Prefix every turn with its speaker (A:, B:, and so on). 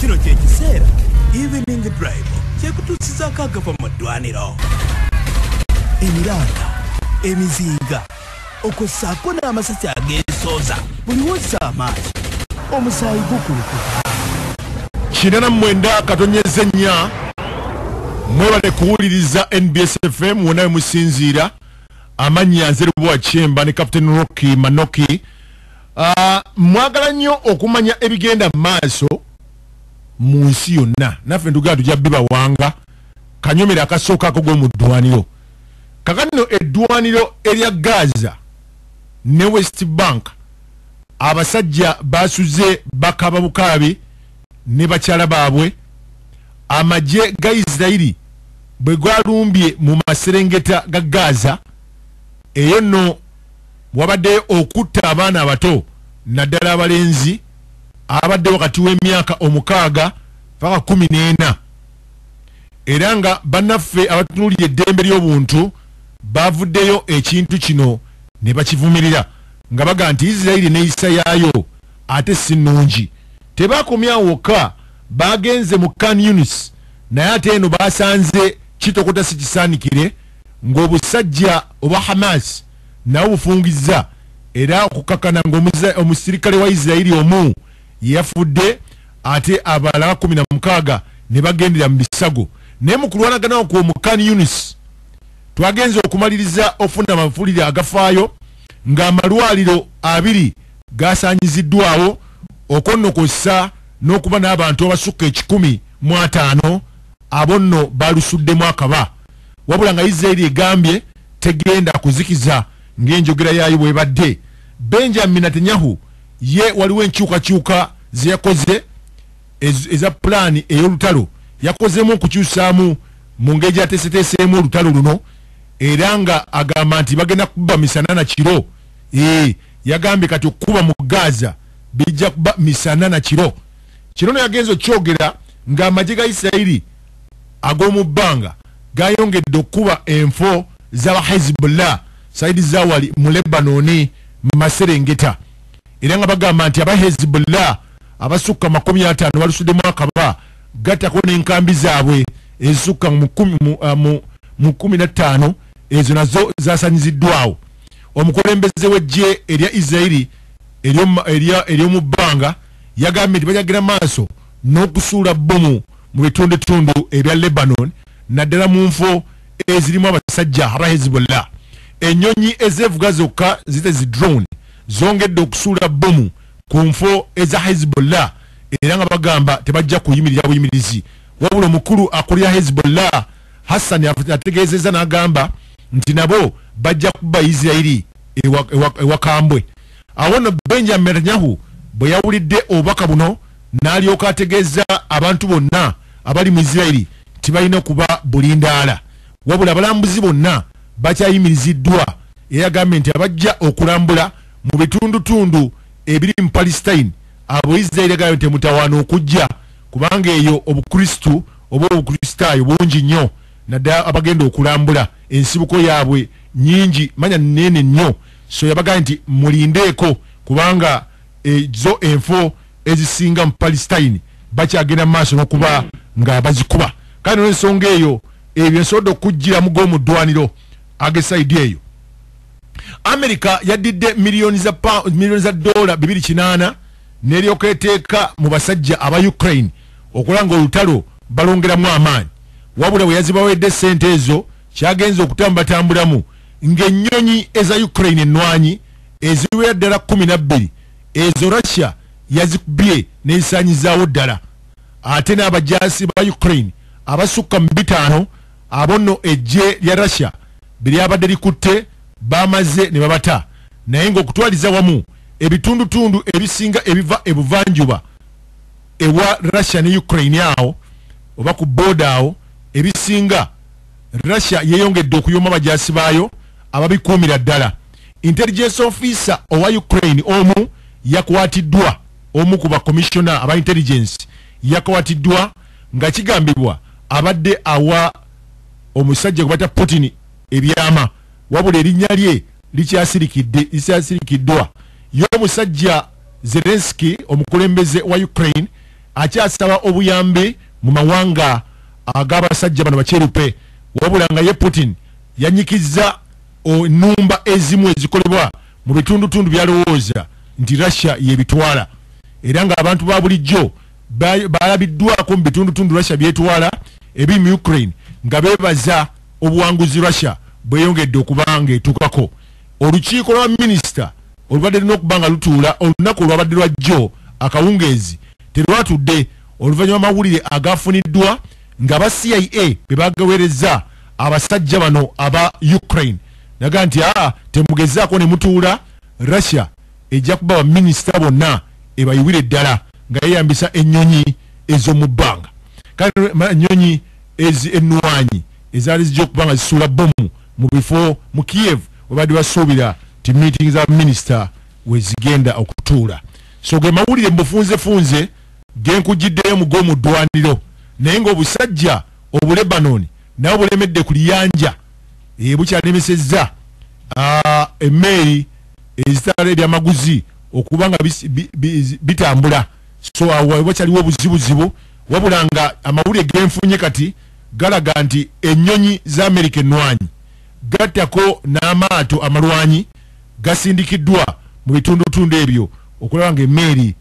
A: Kino kye kiseera Evening Drive kyekutuusizaako agava mu ddwaniro, emiranga, emizinga, okwo ssaako n'amasasi ag'esooza. Buli wozza amaaso, omusaayi gukulukuta.
B: 89.4. Mwebale kuwuliriza NBS FM wonna we musinziira. Amannya nze Lubowa Kyemba ne Captain Rocky Manoki. Mwagala nnyo okumanya ebigenda mu maaso mu nsi yonna, naffe ntugala tujja bibawanga. Kanyomero akasooka ako g'omu ddwaniro. Kakati eddwaniro erya Gaza ne West Bank, abasajja basuze bakaba bukaabi ne bakyala baabwe. Amagye ga Isirayiri bwe gwalumbye mu maserengeta ga Gaza, eyo nno wabadde okutta abaana abato, naddala abalenzi abadde wakati w'emyaka 6 paka 14. Era nga bannaffe abatunuulira eddembe ly'obuntu bavuddeyo ekintu kino ne bakivumirira, nga baga nti Isirayiri neeyisa yaayo ate si nnungi. Tebakomyawo wokka, bagenze mu Khan Yunis, naye ate eno basanze kitokota si kisaanikire, ng'obusajja obwa Hamas nabo bufungizza, era okukakkana ng'omusirikale wa Isirayiri omu yafudde, ate abalala 16 ne bagendera mu bisago. Naye mu kulwanagana okwo mu Khan Yunis, twagenze okumaliriza ofuna amafulire agafaayo ng'amalwaliro 2 gasaanyiziddwawo, okwo nno kw'ossa n'okuba n'abantu abasukka 150 abo nno balusuddemu akaba. Wabula nga Isirayiri egambye tegenda kuzikiza ng'enjogera yaayo bw'ebadde. Benjamin Netanyahu ye waliwo enkyukakyuka ze yakoze eza pulaani ey'olutalo. Yakozeemu okukyusaamu mu ngeri gy'ateeseteeseemu olutalo luno, era nga agamba nti bagenda kuba misana na kiro. Yagambye kati okukuba mu Gaza bijja kuba misana na kiro. Kino no yagenze okyogera ng'amagye ga Isirayiri ag'omu bbanga gayongedde okukuba enfo z'aba Hezbollah saidi zawali mu Lebanoni mu maserengeta, era nga bagamba nti aba Hezbollah abasukka 50 balusuddemu akaba, gattako n'enkambi zaabwe ezisukka mu 15, ezo nazo zasanyiziddwawo. Omukulembeze w'eggye erya Isirayiri ery'omu bbanga yagambye nti bajagera maaso n'okusuula bbomu mu bitundutundu ebya Lebanon, naddala mu nfo ezirimu abasajja aba Hezbollah. Ennyonyi ezeevuga zokka zite zi drone zongedde okusuula bbomu ku nfo eza Hezbollah, era nga bagamba tebajja kuyimirira buyimirizi. Wabula omukulu akulira Hezbollah Hassan ategeezezza n'agamba nti nabo bajja kuba Isirayiri ewakambwe. Awo nno Benjamin Netanyahu bwe yawulidde obubaka buno, n'alyoka ategeeza abantu bonna abali mu Isirayiri nti balina okuba bulindaala. Wabula abalambuzi bonna bakyayimiriziddwa, era yagambye nti abajja okulambula mu bitundutundu ebiri mu Palestine, abo Isirayiri agambye nti temutawaana okujja, kubanga eyo obukristu oba obukristaayo bungi nnyo, naddala abagenda okulambula ensibuko yaabwe nyingi manya nene nnyo. So yabagambye nti mulindeeko, kubanga zo enfo ezisinga mu Palestine bakyagenda mu maaso n'okuba nga bazikuba. Kandi n'ensonga eyo ebyo nsobodde okujjira mu g'omu ddwaniro ag'esayidi eyo. America yaddidde miliyoni za dola 208 n'eryoka eteeka mu basajja aba Ukraine okulaba nga olutalo balongeramu amaanyi. Wabula bwe yazibaweedde sente ezo, kyagenze okutambatambulamu ng'ennyonyi eza Ukraine ennwanyi eziwera ddala 12 ezo Russia yazikubye n'ezisaanyizaawo ddala. Ate n'abajaasi ba Ukraine abasukka mu 500 abo nno eggye lya Russia bye lyabadde likutte bamaze ne babata. Naye ng'okutwaliza wamu ebitundutundu ebisinga ebiva ebuvanjuba ewa Russia ne Ukraine awo oba ku border awo, ebisinga Russia yeeyongedde okuyoma abajaasi baayo ababikuumira ddala. Intelligence officer owa Ukraine omu yakwatiddwa, omu ku bakomishona aba intelligence yakwatiddwa nga kigambibwa abadde awa omusajja gwe bata Putin ebyama, wabula erinnya lye likyasirikiddwa. Ye omusajja Zelenski, omukulembeze wa Ukraine, Akyasaba obuyambi mu mawanga ag'abasajja bano bakyerupe, wabula nga ye Putin yanyikizza ennumba ezimu ezikolebwa mu bitundutundu byalowooza nti Russia yebitwala, era ng'abantu ba bulijjo balabiddwako mu bitundutundu Russia byetwala ebiri mu Ukraine nga beebaza obuwanguzi Russia bweyongedde okuba nga etuukako. Olukiiko lwa minisita olubadde lulina okuba nga lutuula olunaku olwabadde lwajjo akawungeezi terwatudde oluvannyuma amawulire agafuniddwa nga aba CIA be bagaweereza abasajja bano aba Ukraine, naga nti temugezaako ne mutuula, Russia ejja kuba baminisita bonna ebayiwire ddala nga yeeyambisa ennyonyi ez'omu bbanga, kale ennyonyi ennwanyi ezaali zijja okuba nga zisuula bomu mu bifo mu Kiev webadde basuubira ti meeting za minisita wezigenda okutuula. So ge mawulire mubufunzefunze genkujjiddeyo mu g'omu ddwaniro, naye ng'obusajja obulebanoni nabo bulemedde ku liyanja, bukyalemesezza emmeeri ezitala ebyamaguzi okuba nga bitambula. So awo wakyaliwo obuzibuzibu, wabula nga amawulire genfunye kati galaga nti ennyonyi za Amerika ennwanyi gattako n'amaato amalwanyi gasindikiddwa mu bitundutundu ebyo okulaba nga emmeeri